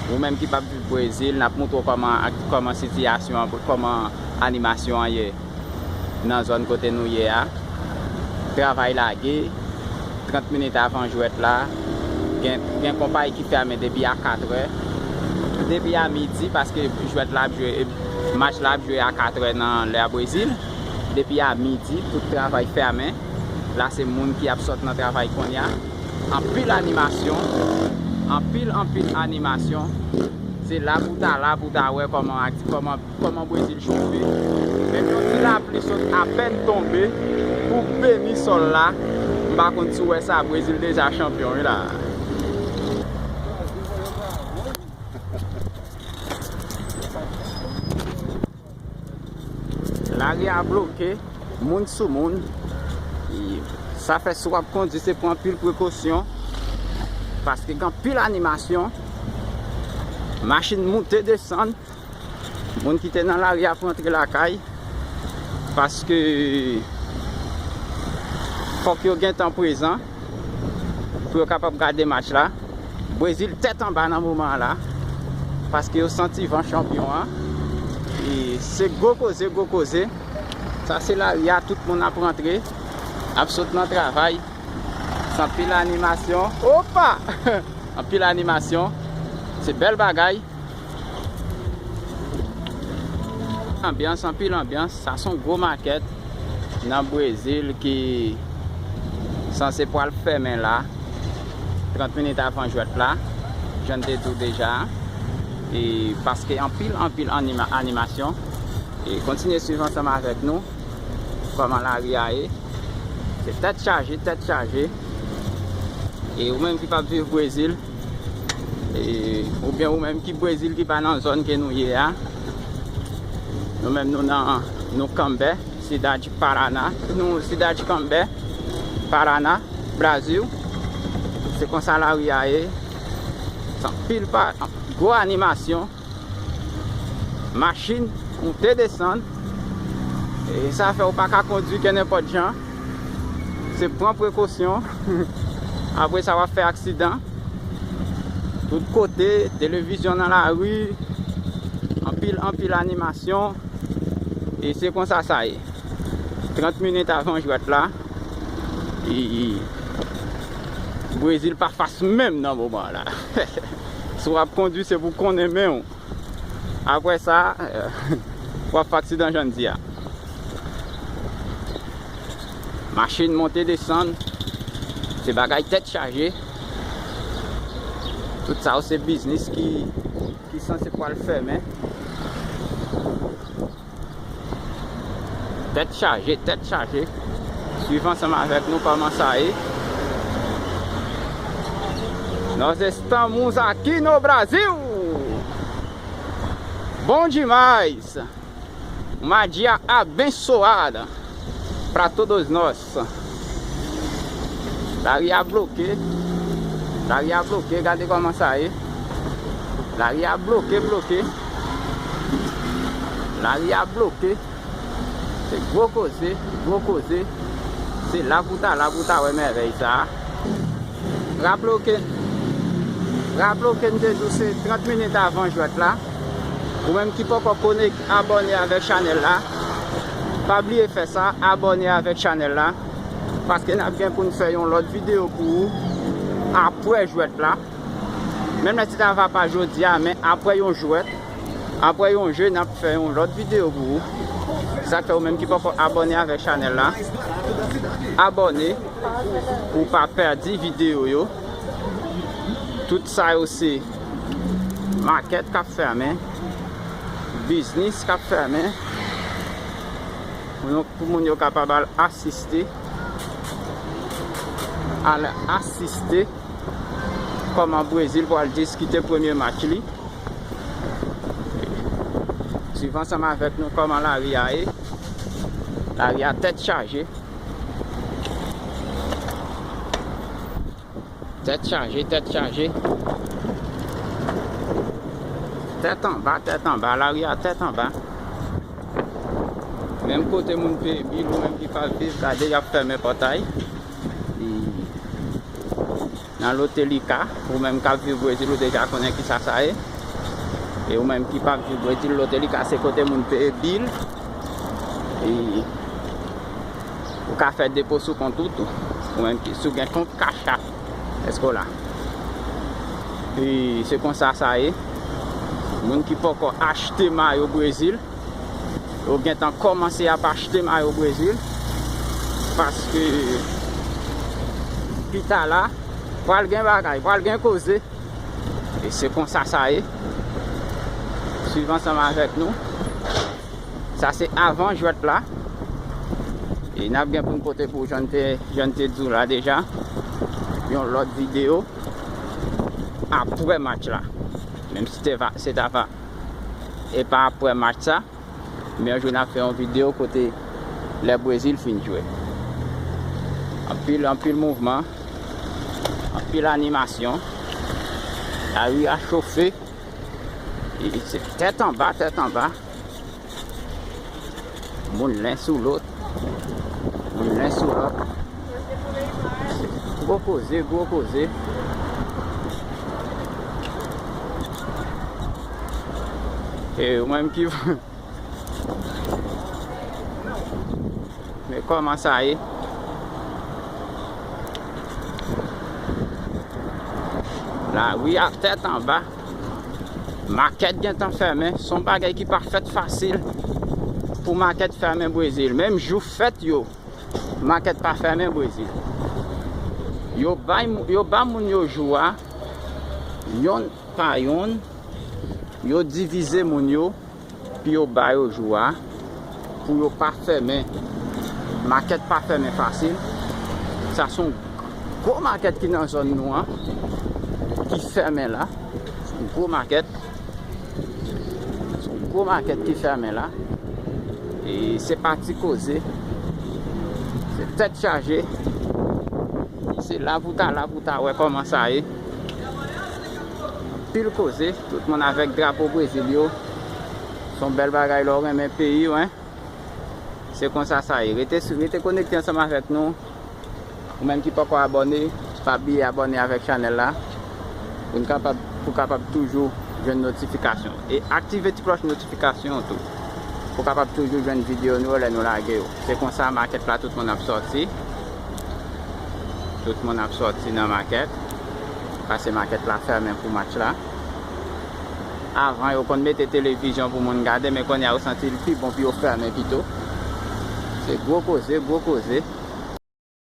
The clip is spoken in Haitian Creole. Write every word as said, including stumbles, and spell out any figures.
Ou menm ki p ap viv Brezil, n ap montre w kòman, kòman sitiyasyon an, kòman animasyon an ye nan zòn kote nou ye a. Travay lage, trant minit avan jwèt la, gen, gen konpayi ki fèmen depi a katrè, depi a midi, paske jwèt la ap jwe, match la ap jwe a katrè nan lè a Brezil. Depi a midi, tout travay fèmen. La, se moun ki ap sot nan travay kounye a. Anpil animasyon, anpil, anpil animasyon. Se la pou ta la, pou ta wè kòman, kòman, kòman Brezil chofe. Menm yon ti lapli sot apèn tonbe pou beni sòl la. M pa konn si w wè sa, Brezil deja chanpyon, wi la. Lari a bloke, moun sou moun. E sa fè si w ap kondui, se pran anpil prekosyon, paske gen anpil animasyon. Machin moute, desann. Moun ki te nan lari ap rantre lakay, paske fòk yo gentan prezan pou yo kapab gade match la. Brezil tèt anba nan moman an la, paske yo santi van chanpyon an. E se gwo koze, gwo koze. Sa se lari a, tout moun ap rantre, ap sot nan travay. Se anpil animasyon. Opa! Anpil animasyon. Se bèl bagay. Anbyans, anpil anbyans. Sa se yon gwo makèt nan Brezil ki sanse pral fèmen la, trant minit avan jwèt la, jan n te di w deja. E paske anpil, anpil anima-, animasyon. E kontinye swiv ansanm avèk nou kòman lari a ye. Se tèt chaje, tèt chaje. E ou menm ki p ap viv Brezil, e, oubyen ou menm ki Brezil ki pa nan zòn ke nou ye a, nou menm nou nan, nou kanbè, Cidade Paraná, nou Cidade Cambé, Paraná, Brazil. Se konsa lari a ye. Se anpil pa, gwo animasyon. Machin moute desann. E sa fè ou pa ka kondui ke nenpòt jan. Se pran prekosyon. Apre sa, w ap fè aksidan. Tout kote, televizyon nan lari. Anpil, anpil animasyon. E se konsa sa ye. Trant minit avan jwèt la, e, e, Brezil pa fas menm nan moman la. Si w ap kondui, se pou konnen men w. Apre sa, w ap fè aksidan jan n di a. Machin monte desann, se bagay tèt chaje. Tout sa yo se biznis ki, ki sanse pral fèmen. Tèt chaje, tèt chaje. Swiv ansanm avèk nou kòman sa ye. Nós estamos aqui no Brasil! Bom demais! Uma dia abençoada para todos nós. Lari a bloke. Lari a bloke. Gade kòman sa ye. Lari a bloke, bloke. Lari a bloke. Se gwo koze, gwo koze. Se la pou ta, la pou ta wè mèvèy sa. Raple w ke, raple w ke n te di w se trant minit avan jwèt la. Ou menm ki poko konek-, abòne avèk chanèl la, pa bliye fè sa, abòne avèk chanèl la, paske n ap gen pou n fè yon lòt videyo pou ou apre jwèt la. Menm lè si ta va pa jodi a, men apre yon jwèt, apre yon je, n ap fè yon lòt videyo pou ou. Sa k fè ou menm ki poko abòne avèk chanèl la, abòne pou w pa pèdi videyo yo. Tout sa yo se makèt k ap fèmen, biznis k ap fèmen, pou nou, pou moun yo kapab al asiste, al asiste kòman Brezil pral diskite premye match li. Swiv ansanm avèk nou kòman lari a ye. Lari a tèt chaje. Tèt chaje, tèt chaje. Tèt anba, tèt anba, lari a tèt anba. Menm kote moun peye bil, ou menm ki pa viv, gade y ap fèmen pòtay. E nan Lotelika, ou menm k ap viv Brezil, ou deja konnen kisa sa ye. E ou menm ki p ap viv Brezil, Lotelikaf se kote moun peye bil. E ou ka fè depo sou kont ou tou. Ou menm ki, si w gen kont Cash App, èske w la? E se konsa sa ye. Moun ki poko achte mayo Brezil, yo gentan kòmanse ap achte mayo Brezil. Paske pita la, pral gen bagay, pral gen koze. E se konsa sa ye. Swiv ansanm avèk nou. Sa se avan jwèt la. E n ap gen pou n pote pou, jan n te, jan n te di w la deja, yon lòt videyo apre match la. Menm si te va, se ta va, e pa apre match sa, men yon jou n ap fè yon videyo kote lè Brezil fin jwe. Anpil, anpil mouvman, anpil animasyon. Lari a chofe. E se tèt anba, tèt anba. Moun len sou lòt. Moun len sou lòt. Gwo koze, gwo koze. E ou menm ki Men kòman sa ye? Lari a tèt anba. Makèt gentan fèmen. Se yon bagay ki pa fèt fasil pou makèt fèmen Brezil. Menm jou fèt yo, makèt pa fèmen Brezil. Yo bay, yo ba moun yo jou a, yonn pa yonn. Yo divize moun yo, pou yo ba yo jou a, pou yo pa fèmen. Makèt pa fèmen fasil. Sa se yon gwo makèt ki nan zòn nou an, ki fèmen la. Se yon gwo makèt. Se yon gwo makèt ki fèmen la. E se pa ti koze. Se tèt chaje. Se la pou ta, la pou ta wè kòman sa ye. Anpil koze, tout moun avèk drapo Brezil yo. Se yon bèl bagay lè w renmen peyi w, en. Se konsa sa ye. Rete, rete konekte ansanm avèk nou. Ou menm ki poko abòne, pa bliye abòne avèk chanèl la. Pou n kapab, pou kapab toujou jwenn notifikasyon. E aktive ti klòch notifikasyon an tou. Pou kapab toujou jwenn videyo nou yo lè nou lage yo. Se konsa makèt la tout moun ap sòti. Tout moun ap sòti nan makèt. Paske makèt la fèmen pou match la. Avan, yo konn mete televizyon pou moun gade, men kounye a, yo santi l pi bon pou yo fèmen pito. Se gwo koze, gwo koze.